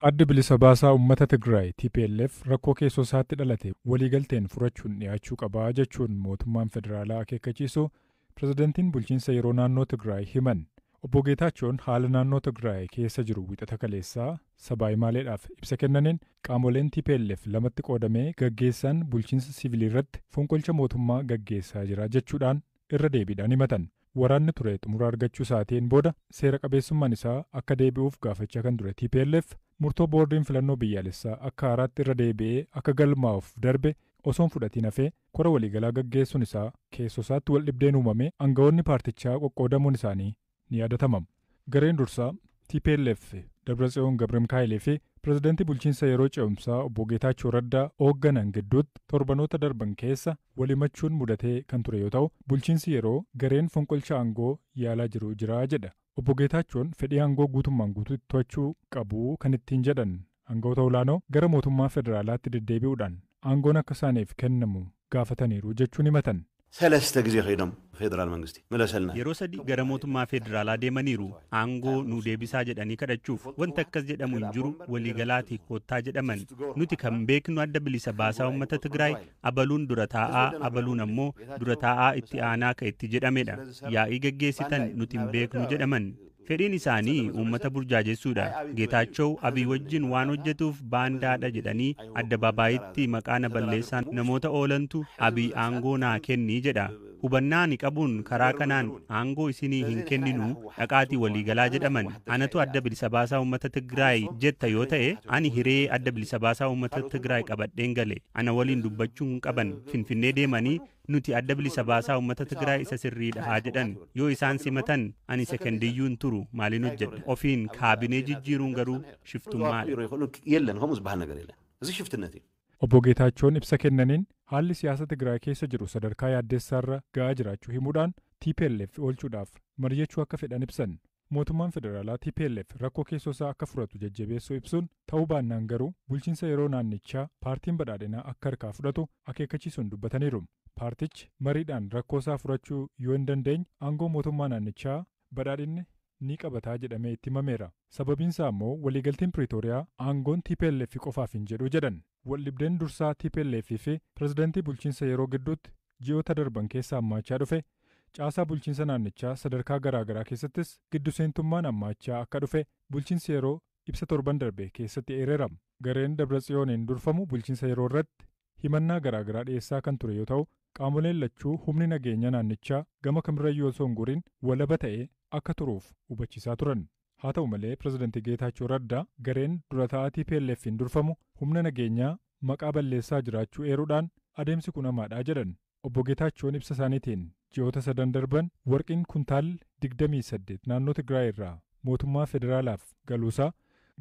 Addi bilisa baasaa uummata Tigraay TPLF rakkoo keessoo isaatti dhalate waliigalteen furachuun dhiyaachuu qabaa jechuun mootummaan federaalaa akeekkachiisu pirezidantiin bulchiinsa yeroo naannoo Tigraay himan. Obbo Geetaachoon haala naannoo Tigraay keessa jiru wixata kaleessaa sabaa himaaleedhaaf ibsa kennaniin qaamoleen TPLF lamatti qoodamee gaggeessaan bulchiinsa siivilii irratti fonqolcha mootummaa gaggeessaa jira jechuudhaan irra deebiidhaan himatan. Waraanni ture xumura argachuu isaatiin booda seera qabeessummaan isaa akka deebi'uuf gaafachaa kan ture TPLF murtoo boordiin filannoo biyyaalessaa akka haaraatti irra deebi'ee akka galmaa'uuf darbe osoon fudhatiin hafee kora waliigalaa gaggeessuun isaa keessoo isaatti wal dhibdeen uumame aangawoonni paartichaa qoqqoodamuun isaanii ni yaadatama. Gareen dursaa TPLF Dabratsiyoon Gabramikaa'elee fi pirezidantii bulchiinsa yeroo ce'umsaa obbo Geetaachoo Raddaa hoogganan gidduutti torbanoota darban keessa walimachuun mudatee kan ture yoo ta'u bulchiinsi yeroo gareen fonqolcha aangoo yaalaa jiru jira jedha. Obbo Geetaachoon fedhii aangoo guutummaan guutuutti to'achuu qabu kan ittiin jedhan aangawoota olaanoo gara mootummaa federaalaatti deddeebi'uudhaan aangoon akka isaaniif kennamu gaafataniiru jechuun himatan. ሰለስተ ግዜ ኸይዶም ፌደራል መንግስቲ መለሰልና Yeroo sadi gara mootummaa federaalaa deemaniiru aangoo nu deebisaa jedhanii kadhachuuf wanta akkas jedhamu hin jiru waliigalaati koottaa jedhaman nuti kan beeknu adda bilisa baasaa uummata Tigraay abaluun dura taa'aa abaluun ammoo dura taa'aa itti aanaa ka itti jedhamedha yaa'ii gaggeessitan nuti hin beeknu jedhaman. Fedhiin isaanii uummata burjaajessuudha. Geetaachoo Abiy wajjin waan hojjetuuf baandaadha jedhanii addababaayitti maqaa na balleessaan namoota oolantu Abiy aangoo naa kenni jedha. Hubannaa ani qabuun karaa kanaan aangoo isinii hin kenninu dhaqaatii waliigalaa jedhaman. Anatu adda bilisa baasaa uummata Tigraay jetta yoo ta'e ani hiree adda bilisa baasaa uummata Tigraay qabadheen gale. Ana waliin dubbachuu hin qaban. Finfinnee deemanii nuti adda bilisa baasaa uummata Tigraay isa sirriidha haa jedhan. Yoo isaan simatan ani sekendiyyuu hin turu maaliin hojjedha. Ofiin kaabinee jijjiiruun garuu shiftummaadha. ይኽእሉ የለን ከምኡ ዝበሃል ነገር የለን እዚ ሽፍትነት እዩ። Obbo Geetaachoon ibsa kennaniin haalli siyaasa Tigraay keessa jiru sadarkaa yaaddeessaarra ga'aa jiraachuu himuudhaan TPLF oolchuudhaaf mari'achuu akka fedhan ibsan. Mootummaan federaalaa TPLF rakkoo keessoo isaa akka furatu jajjabeessuu ibsuun ta'uu baannaan garuu bulchiinsa yeroo naannichaa paartiin badhaadhinaa akka harkaa fudhatu akeekkachiisuun dubbataniiru. Paartichi mariidhaan rakkoo isaa furachuu yoo hin dandeenye aangoo mootummaa naannichaa badhaadhinni ni qabataa jedhamee itti himameera. Sababiin isaa immoo waliigalteen Piriitooriyaa aangoon TPLF qofaaf hin jedhu jedhan. Waldhibdeen dursaa TPLF fi pirezidantii bulchiinsa yeroo gidduutti ji'oota darban keessa hammaachaa dhufe caasaa bulchiinsa naannichaa sadarkaa garaagaraa keessattis giddu seentummaan hammaachaa akka dhufe bulchiinsi yeroo ibsa torban darbe keessatti eereera. Gareen Dabratsiyooniin durfamu bulchiinsa yeroo irratti himannaa garaagaraa dhiyeessaa kan ture yoo ta'u qaamoleen lachuu humni nageenya naannichaa gama kamirrayyuu osoo hin goriin walaba ta'ee akka turuuf hubachiisaa turan. Haa ta'u malee pirezidantii Geetaachoo Raddaa gareen dura taa'aa TPLF'n durfamu humna nageenyaa maqaa balleessaa jiraachuu eeruudhaan adeemsi kun hamaadha jedhan. Obbo Geetaachoon ibsa isaaniitiin ji'oota sadan darban warqiin kuntaalli 28 naannoo Tigraay irraa mootummaa federaalaaf galuusaa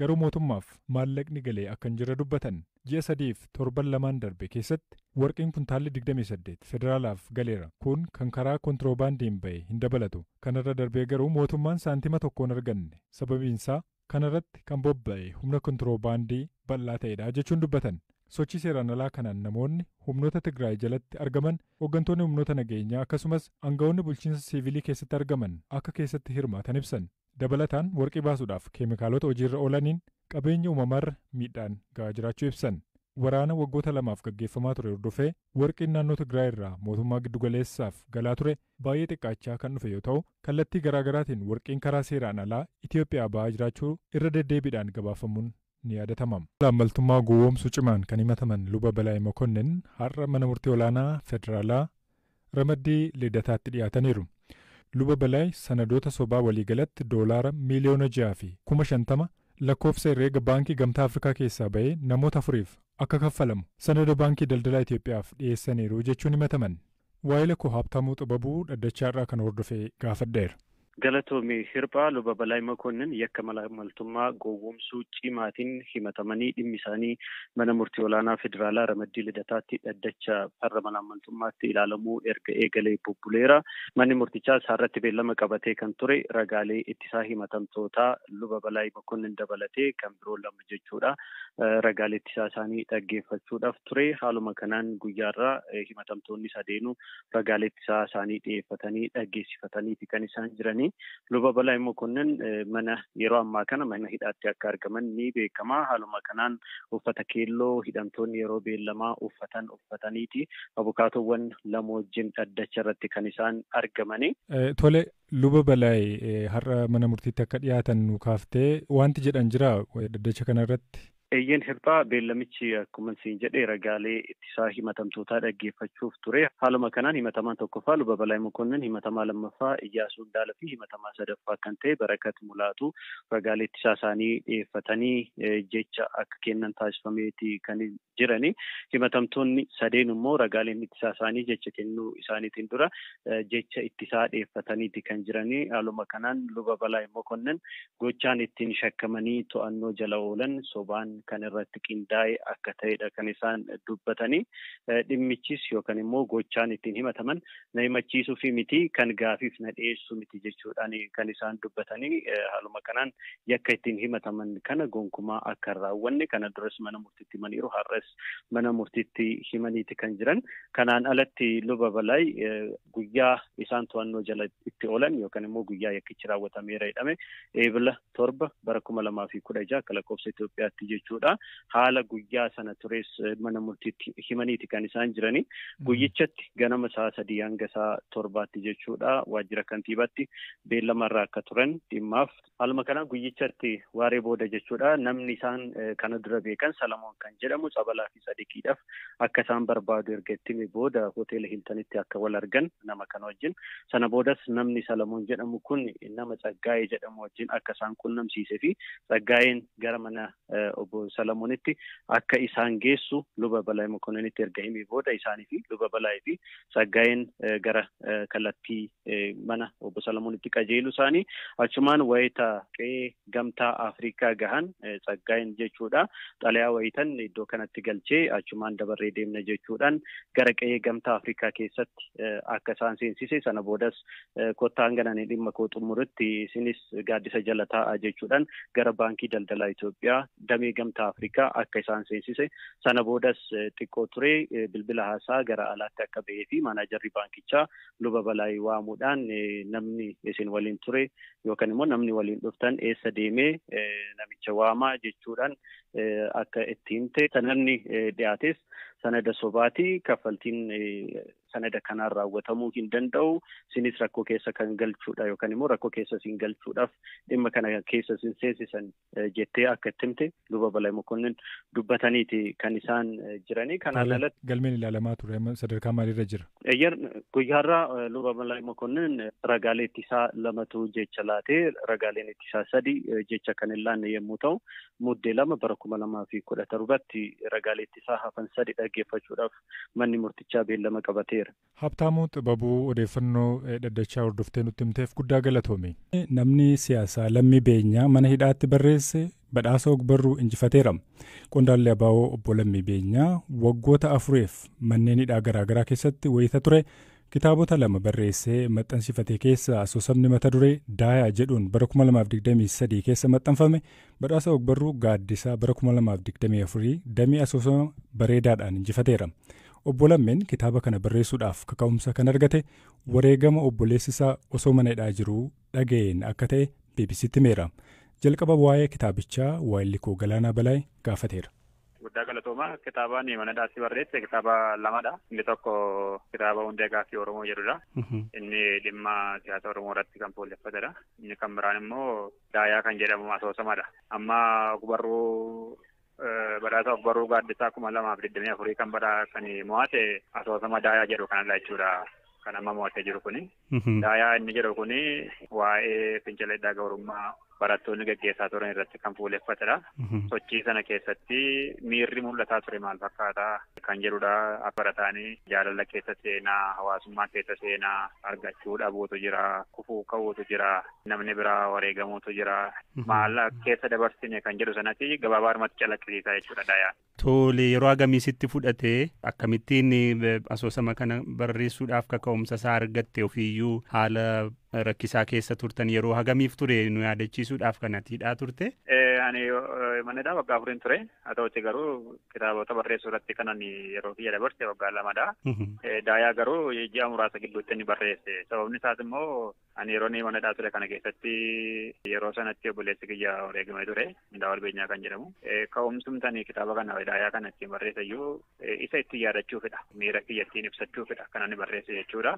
garuu mootummaaf maallaqni galee akka hin jirre dubbatan. Ji'a sadiif torban lamaan darbe keessatti warqiin kuntaalli 28 federaalaaf galeera. Kun kan karaa kontiroobaandiin ba'e hin dabalatu. Kanarra darbee garuu mootummaan saantima tokkoon arganne. Sababiinsaa kanarratti kan bobba'e humna kontiroobaandii bal'aa ta'edha jechuun dubbatan. Sochii seeraan alaa kanaan namoonni humnoota Tigraay jalatti argaman hooggantoonni humnoota nageenyaa akkasumas aangawoonni bulchiinsa siivilii keessatti argaman akka keessatti hirmaatan ibsan. Dabalataan warqii baasuudhaaf keemikaalota hojiirra oolaniin qabeenya uumamarra miidhaan ga'aa jiraachuu ibsan. Waraana waggoota lamaaf gaggeeffamaa ture hordofee warqiin naannoo Tigraay irraa mootummaa giddugaleessaaf galaa ture baay'ee xiqqaachaa kan dhufe yoo ta'u kallattii garaagaraatiin warqiin karaa seeraan alaa Itoophiyaa ba'aa jiraachuu irra deddeebiidhaan gabaafamuun ni yaadatama. Laammaltummaa gowwoomsuu cimaan kan himataman luba Balaay Mokonnin har'a mana murtii olaanaa federaalaa ramaddii lidataatti dhiyaataniiru. Luba Balaay sanadoota sobaa waliigalatti doolaara 6,050,000 lakkoofsa herreega baankii Gamtaa Afrikaa keessaa ba'ee namoota afuriif akka kaffalamu sanada baankii daldalaa Itoophiyaaf dhiyeessaniiru jechuun himataman. Waa'ila koo Haabtaamuu Xibabuu dhaddachaarraa kan hordofee gaafadheera. Galatoomii Hirphaa luba Balaay Mokonnin yakka maltummaa gowwoomsuu cimaatiin himatamanii dhimmi isaanii mana murtii olaanaa federaalaa ramaddii lidataatti dhaddacha farra maltummaatti ilaalamuu erga eegalee bubbuleera. Manni murtichaa isaarratti beellama qabatee kan ture ragaalee ittisaa himatamtootaa luba Balaay Mokonnin dabalatee kan biroo lama jechuudha. Ragaalee ittisaa isaanii dhaggeeffachuudhaaf ture. Haaluma kanaan guyyaarraa himatamtoonni sadeenuu ragaalee ittisaa isaanii dhiyeeffatanii dhaggeessifataniiti kan isaan jiranii. jirani. Luba Balaay Mokonnin mana yeroo ammaa kana mana hidhaatti akka argaman ni beekama. Haaluma kanaan uffata keelloo hidhamtoonni yeroo beellamaa uffatan uffataniiti abukaatowwan lama wajjin dhaddacha irratti kan isaan argamani. Tole, Luba Balaay har'a mana murtiitti akka dhiyaatan nu kaaftee wanti jedhan jira dhaddacha kana irratti? Eeyyeen hirphaa, beellamichi akkuma siin jedhe ragaalee ittisaa himatamtootaa dhaggeeffachuuf ture. Haaluma kanaan himatamaan tokkoffaa Luba Balaay Mokonnin, himatamaa lammaffaa Iyyaasuu Ndaala fi himatamaa sadaffaa kan ta'e Barakat Mulaatu ragaalee ittisaa isaanii dhiyeeffatanii jecha akka kennan taasifameeti kan jirani. Himatamtoonni sadeen immoo ragaaleen ittisaa isaanii jecha kennuu isaaniitiin dura jecha ittisaa dhiyeeffataniiti kan jirani. Haaluma kanaan Luba Balaay Mokonnin gochaan ittiin shakkamanii to'annoo jala oolan sobaan kan irratti qindaa'e akka ta'edha kan isaan dubbatanii. Dhimmichis yookaan immoo gochaan ittiin himataman na himachiisuu fi miti kan gaafiif na dhiyeessuu miti jechuudhaan kan isaan dubbatanii. Haaluma kanaan yakka ittiin himataman kana gonkumaa akka hin raawwanne kana duras mana murtiitti himaniiru, har'as mana murtiitti himaniiti kan jiran. Kanaan alatti Luba Balaay guyyaa isaan to'annoo jala itti oolan yookaan immoo guyyaa yakkichi raawwatameera jedhame Eebila 7 bara 2016 akka lakkoofsa Itoophiyaatti jechuudha. Haala guyyaa sana tures mana murtiitti himaniiti kan isaan jirani. Guyyichatti ganama sa'a 3 hanga sa'a 7tti jechuudha waajjira kantiibaatti beellamarraa akka turan dhimmaaf. Haaluma kanaan guyyichatti waaree booda jechuudha namni isaan kana dura beekan Salamoon kan jedhamu Tsabalaa fi Sadiqiidhaaf akka isaan barbaadu erga itti hime booda hoteela Hiltanitti akka wal argan nama kana wajjin. Sana boodas namni Salamoon jedhamu kun nama Tsaggaayee jedhamu wajjin akka isaan qunnamsiisee fi Tsaggaayeen gara mana obbo Salamoonitti akka isaan geessu Luba Balaay Mokonnitti erga himee booda isaanii fi Luba Balaay fi Tsaggaayeen gara kallattii mana obbo Salamoonitti qajeelu isaanii achumaan wayita qe'ee Gamtaa Afrikaa gahan Tsaggaayeen jechuudha xalayaa wayitan iddoo kanatti galchee achumaan dabarree deemna jechuudhaan gara qe'ee Gamtaa Afrikaa keessatti akka isaan seensise. Sana boodas kottaa hanga ani dhimma koo xumurutti isinis gaaddisa jala taa'aa jechuudhaan gara Baankii Daldalaa Itoophiyaa damee Gamtaa Afrikaa akka isaan seensise. Sana boodas xiqqoo ture bilbila haasaa gara alaatti akka ba'ee fi maanaajarri baankichaa Luba Balaay waamuudhaan namni isin waliin ture yookaan immoo namni waliin dhuftan eessa deemee namicha waamaa jechuudhaan akka itti himte. Sanadni dhiyaates sanada sobaati, kaffaltiin sanada kanaan raawwatamuu hin danda'u, sinis rakkoo keessa kan galchuudha yookaan immoo rakkoo keessa sin galchuudhaaf dhimma kana keessa sin seensisan jettee akka itti himte Luba Balaay Mokonnin dubbataniiti kan isaan jiranii. Kanaan alatti galmeen ilaalamaa ture sadarkaa maaliirra jira? Guyyaarraa Luba Balaay Mokonnin ragaalee ittisaa lamatu jecha laatee ragaaleen ittisaa sadi jecha kan hin laanne yommuu ta'u, Muddee 2 bara 2017tti ragaalee ittisaa hafan sadi dhaggeeffachuudhaaf manni murtichaa beellama qabateera. Habtaamuu Xibabuu, odeeffannoo dhaddachaa hordoftee nutti himteef guddaa galatoomi. Namni siyaasaa Lammii Beenyaa mana hidhaatti barreesse badhaasa ogbarruu injifateera. Qondaalli ABO obbo Lammii Beenyaa waggoota afuriif manneen hidhaa garaagaraa keessatti wayita ture kitaabota lama barreessee maxxansiifate keessaa asoosamni mata duree Daayaa jedhuun bara 2023 keessa maxxanfame badhaasa ogbarruu Gaaddisaa bara 2024 damee asoosama bareedaadhaan injifateera. Obbo Lammiin kitaaba kana barreessuudhaaf kaka'umsa kan argate wareegama obboleessi isaa osoo mana hidhaa jiruu dhaga'een akka ta'e BBCtti himeera. Jalqaba waa'ee kitaabichaa waayilli koo Galaanaa Balaay gaafateera. Guddaa galatoomaa. Kitaabaan mana hidhaatti barreesse kitaaba lamadha. Inni tokko kitaaba Hundee Gaaffii Oromoo jedhudha. Inni dhimma siyaasa Oromoo irratti kan fuulleffatedha. Inni kan biraan immoo Daayaa kan jedhamu asoosamadha. Amma ogbarruu badhaasa ogbarruu Gaaddisaa 2024 kan badhaa kan mo'ate asoosama Daayaa jedhu kanadha jechuudha. Kan amma mo'atee jiru kuni. Daayaa inni jedhu kuni waa'ee fincila hidhaa gabrummaa barattoonni gaggeessaa turan irratti kan fuulleffatedha. Sochii sana keessatti miirri mul'ataa ture maal fakkaataa kan jedhudha. Barataanii jaalala keessa seenaa, hawaasummaa keessa seenaa, argachuu dhabuutu jira, kufuu ka'uutu jira, namni biraa wareegamuutu jira. Maal keessa dabarsine kan jedhu sanatti gabaabaadhumatti calaqqisiisaa jechuudha Daayaan. Tole, yeroo hagamii sitti fudhatee, akkamittiin asoosama kana barreessuudhaaf kaka'umsa isaa argatte, ofiiyyuu haala rakkisaa keessa turtan yeroo hagamiif ture nu yaadachiisuudhaaf kan ati hidhaa turte? Ani mana hidhaa waggaa afuriin ture. Haa ta'utti garuu kitaabota barreessuu irratti kan ani yeroo kiyya dabarse waggaa lamadha. Daayaa garuu ji'a muraasa gidduutti inni barreesse. Sababni isaas immoo Ani yeroo inni mana hidhaa ture kana keessatti yeroo sanatti obboleessi kiyya wareegamee ture Hundaa'ol Beenyaa kan jedhamu. Ka'umsumtanii kitaaba kana Hidaayaa kana ittiin barreessayyuu isa ittiin yaadachuufidha. Miira kiyya ittiin ibsachuufidha kan inni barreesse jechuudha.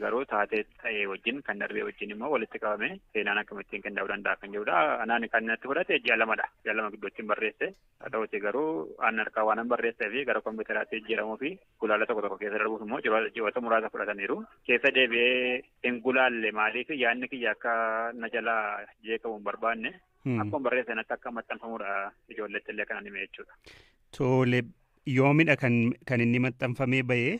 Garuu taatee ta'ee wajjin kan darbee wajjin immoo walitti qabame seenaan akkamittiin qindaa'uu danda'a kan jedhudha. Anaan kan natti fudhate ji'a lamadha. Ji'a 2 gidduutti barreesse. Haa ta'uti garuu an harkaa waan barreessee fi gara kompiitaraatti jijjiiramuu fi gulaala tokko tokko keessa darbuuf immoo ji'oota muraasa fudhataniiru. Keessa deebi'ee hin gulaalle maaliif yaadni kiyya akka na jalaa jeeqamu hin barbaanne. Akkuma barreesse natti akka maxxanfamudha ijoolleetti illee kanan hime jechuudha. Tole yoomidha kan inni maxxanfamee bahee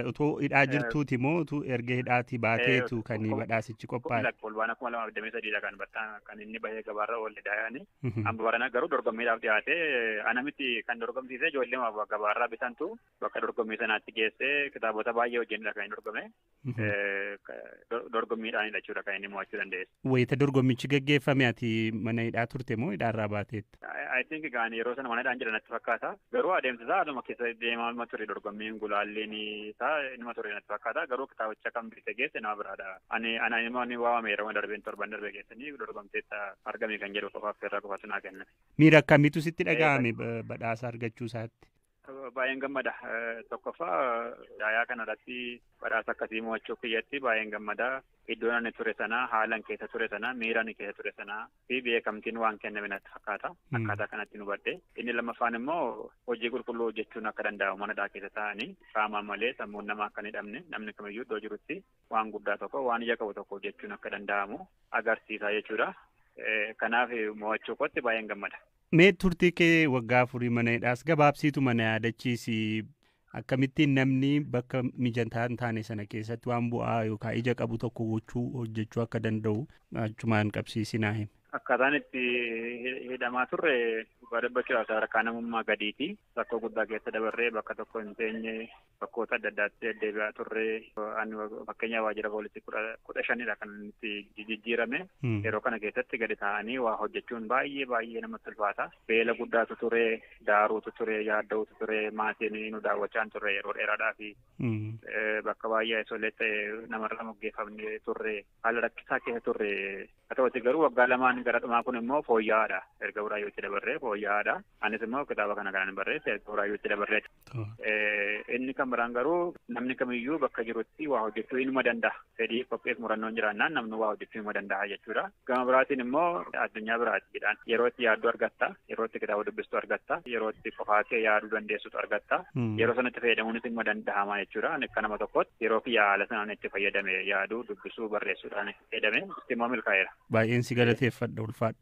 utuu hidhaa jirtuuti moo utuu erga hidhaatii baateetu kan badhaasichi qophaa'e? Fulbaana 2023 kan inni bahee gabaarra oolle Hidaayaani. Amma barana garuu dorgommiidhaaf dhiyaate ana miti kan dorgomsiise ijoollee gabaarraa bitantu bakka dorgommii sanaatti geessee kitaabota baay'ee wajjinidha kan inni dorgome. Dorgommiidhaanidha jechuudha kan inni mo'achuu dandeesse. Wayita dorgommichi gaggeeffame ati mana hidhaa turte moo hidhaarraa baateetta? I think gaan yeroo sana mana hidhaan jira natti fakkaata. Garuu adeemsa isaa aduma keessa deemaa ture dorgommiin gulaalleen isaa inuma ture natti fakkaata. Garuu kitaabicha kan bite geesse nama biraadha. Ani anaan immoo ni waamame yeroo darbeen torban darbee geessanii dorgomteetta argame kan jedhu qofaaf irraa qofatu naa kenname. Miira akkamiitu sitti dhaga'ame badhaasa argachuu isaatti? Baay'een gammada. Tokkoffaa Hidaayaa kanarratti badhaasa akkasii mo'achuu kiyyatti baay'een gammada. Iddoon ani ture sana, haalan keessa ture sana, miira ani keessa ture sana fi beekamtiin waan kenname natti fakkaata. Akkaataa kanatti nu badde. Inni lammaffaan immoo hojii qulqulluu hojjechuun akka danda'amu mana hidhaa keessa taa'anii qaamaan malee sammuun namaa akka hin hidhamne namni kamiyyuu iddoo jirutti waan guddaa tokko waan ija qabu tokko hojjechuun akka danda'amu agarsiisa jechuudha. Kanaaf mo'achuu kootti baay'een gammada. Mee turtii kee waggaa 4 mana hidhaas gabaabsiitu mana yaadachiisi. Akkamittiin namni bakka mijataa hin taane sana keessatti waan bu'aa yookaan ija qabu tokko gochuu hojjechuu akka danda'u achumaan qabsiisinaa himi. Akkaataan itti hidhamaa turre dhugaa dubbachuudhaaf sadarkaa namummaa gadiiti. Rakkoo guddaa keessa dabarree bakka tokko hin teenye bakkoota adda addaatti deddeebi'aa turre. Ani fakkeenyaaf waajjira poolisii 15dha kan itti jijjiirame. Yeroo kana keessatti gadi taa'anii waa hojjechuun baay'ee baay'ee namatti ulfaata. Beela guddaatu ture, daaruutu ture, yaadda'uutu ture, maatiin nu daawwachaa hin turre yeroo dheeraadhaa fi bakka baay'ee isolee ta'e namarraa moggeeffamne turre, haala rakkisaa keessa turre. Haa ta'uti garuu waggaa 2 gara dhumaa kun immoo fooyya'aadha. Erga Buraayyuutti dabarree fooyya'aadha. Anis immoo kitaaba kana kanan barreesse erga Buraayyuutti dabarree. Inni kan biraan garuu namni kamiyyuu bakka jirutti waa hojjechuu inuma danda'a. Fedhii qopheef murannoon jiraannaan namni waa hojjechuu inuma danda'a jechuudha. Gama biraatiin immoo addunyaa biraati jedhaan. Yeroo itti yaadduu argatta, yeroo itti kitaaba dubbistu argatta, yeroo itti qofaa kee yaaduu dandeessutu argatta. Yeroo sanatti fayyadamuunis inuma danda'ama jechuudha. Ani akka nama tokkootti yeroo kiyya haala sanaan itti fayyadame yaaduu, dubbisuu, barreessuudhaan itti fayyadame itti immoo milkaa'eera. Baay'een si galateeffadha ulfaadha.